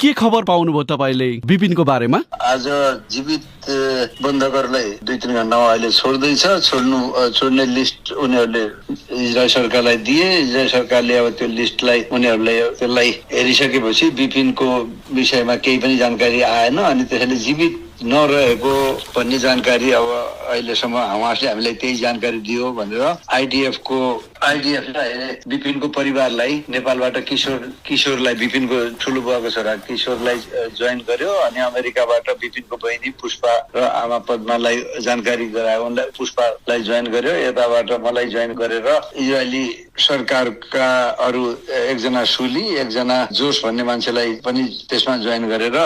के खबर पाउनुभयो तपाईँले विपिनको बारेमा? आज जीवित बन्धकहरूलाई 2-3 घण्टामा अहिले छोड्ने लिस्ट उनीहरूले इजरायल सरकारलाई दिए। इजरायल सरकारले अब त्यो लिस्टलाई उनीहरूले त्यसलाई हेरिसकेपछि विपिनको विषयमा केही पनि जानकारी आएन अनि त्यसैले जीवित नरहेको भन्ने जानकारी अब अहिलेसम्म हमासले हामीलाई त्यही जानकारी दियो भनेर आइडिएफले विपिनको परिवारलाई नेपालबाट किशोरलाई विपिनको ठुलो बुवाको छोरा किशोरलाई जोइन गर्यो अनि अमेरिकाबाट विपिनको बहिनी पुष्पा र आमा पद्मालाई जानकारी गरायो। उनलाई पुष्पालाई जोइन गर्यो, यताबाट मलाई जोइन गरेर इजरायली सरकारका अरू एकजना सुली एकजना जोस भन्ने मान्छेलाई पनि त्यसमा जोइन गरेर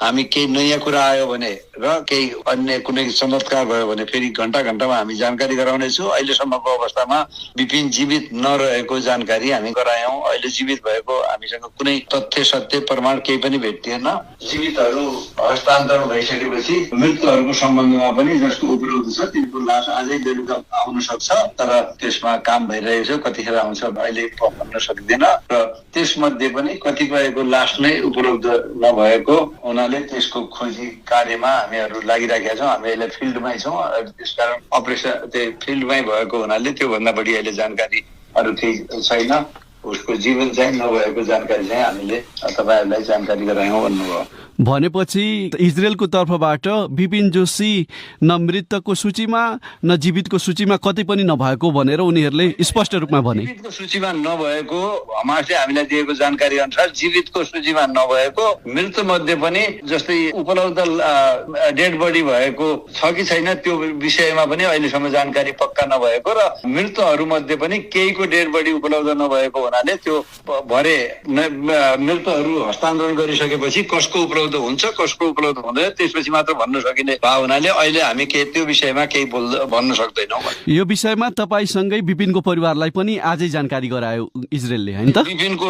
हामी केही नयाँ कुरा आयो भने र केही अन्य कुनै चमत्कार भयो भने फेरि घण्टामा हामी जानकारी गराउनेछौँ। अहिलेसम्मको अवस्थामा विपिन जीवित नरहेको जानकारी हामी गरायौँ। अहिले जीवित भएको हामीसँग कुनै तथ्य सत्य प्रमाण केही पनि भेटिएन। जीवितहरू हस्तान्तरण भइसकेपछि मृतकहरूको सम्बन्धमा पनि जसको उपलब्ध छ तिनको लास आजै बेलुका आउन सक्छ, तर त्यसमा काम भइरहेको छ। कतिखेर आउँछ अहिले भन्न सक्दिनँ र त्यसमध्ये पनि कतिपयको लास नै उपलब्ध नभएको हुनाले त्यसको खोजी कार्यमा हामीहरू लागिराखेका छौँ। हामी अहिले फिल्डमै छौँ, त्यसकारण अपरेसन त्यो फिल्डमै भएको हुनाले त्योभन्दा बढी अहिले जानकारी अरू केही छैन। उसको जीवन चाहिँ नभएको जानकारी चाहिँ हामीले तपाईँहरूलाई जानकारी गरायौँ भन्नुभयो। भनेपछि इजरायलको तर्फबाट विपिन जोशी न मृतकको सूचीमा न जीवितको सूचीमा कतै पनि नभएको भनेर उनीहरूले स्पष्ट रूपमा भने। जीवितको सूचीमा नभएको हमासले हामीलाई दिएको जानकारी अनुसार जीवितको सूचीमा नभएको, मृत मध्ये पनि जस्तै उपलब्ध डेड बडी भएको छ कि छैन त्यो विषयमा पनि अहिलेसम्म जानकारी पक्का नभएको र मृतहरू मध्ये पनि केहीको डेड बडी उपलब्ध नभएको हुनाले त्यो भरे मृतहरू हस्तान्तरण गरिसकेपछि कसको उपलब्ध हुन्छ कसको उपलब्ध हुँदैन त्यसपछि मात्र भन्न सकिने भएको हुनाले अहिले हामी त्यो विषयमा केही भन्न सक्दैनौँ। यो विषयमा तपाईँसँगै विपिनको परिवारलाई पनि आजै जानकारी गरायो इजरायलले, हैन त? विपिनको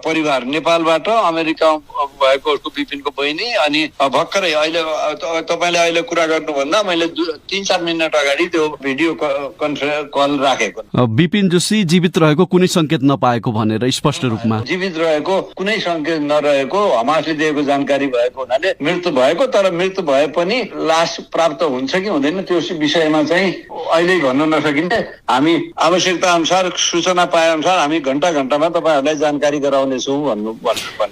परिवार नेपालबाट अमेरिका भएको उसको विपिनको बहिनी अनि भर्खरै अहिले तपाईँले अहिले कुरा गर्नुभन्दा मैले 3-4 मिनट अगाडि त्यो भिडियो कन्फरेन्स कल राखेको। विपिन जोशी जीवित रहेको कुनै संकेत नपाएको भनेर स्पष्ट रूपमा जीवित रहेको कुनै संकेत नरहेको हमासले दिएको जानकारी भएको हुनाले मृत्यु भएको, तर मृत्यु भए पनि लास प्राप्त हुन्छ कि हुँदैन त्यो विषयमा चाहिँ अहिले भन्न नसकिने। हामी आवश्यकता अनुसार सूचना पाए अनुसार हामी घण्टामा तपाईँहरूलाई जानकारी गराउनेछौँ भन्नु।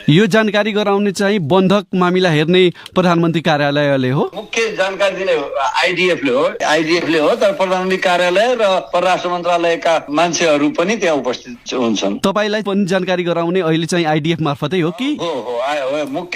यो जानकारी गराउने चाहिँ बन्धक मामिला हेर्ने प्रधानमन्त्री कार्यालयले हो, मुख्य जानकारी दिने आइडिएफले हो, तर प्रधानमन्त्री कार्यालय र परराष्ट्र मन्त्रालयका मान्छेहरू पनि त्यहाँ उपस्थित हुन्छन्। तपाईँलाई पनि जानकारी गराउने अहिले चाहिँ आइडिएफ मार्फतै हो कि? हो मुख्य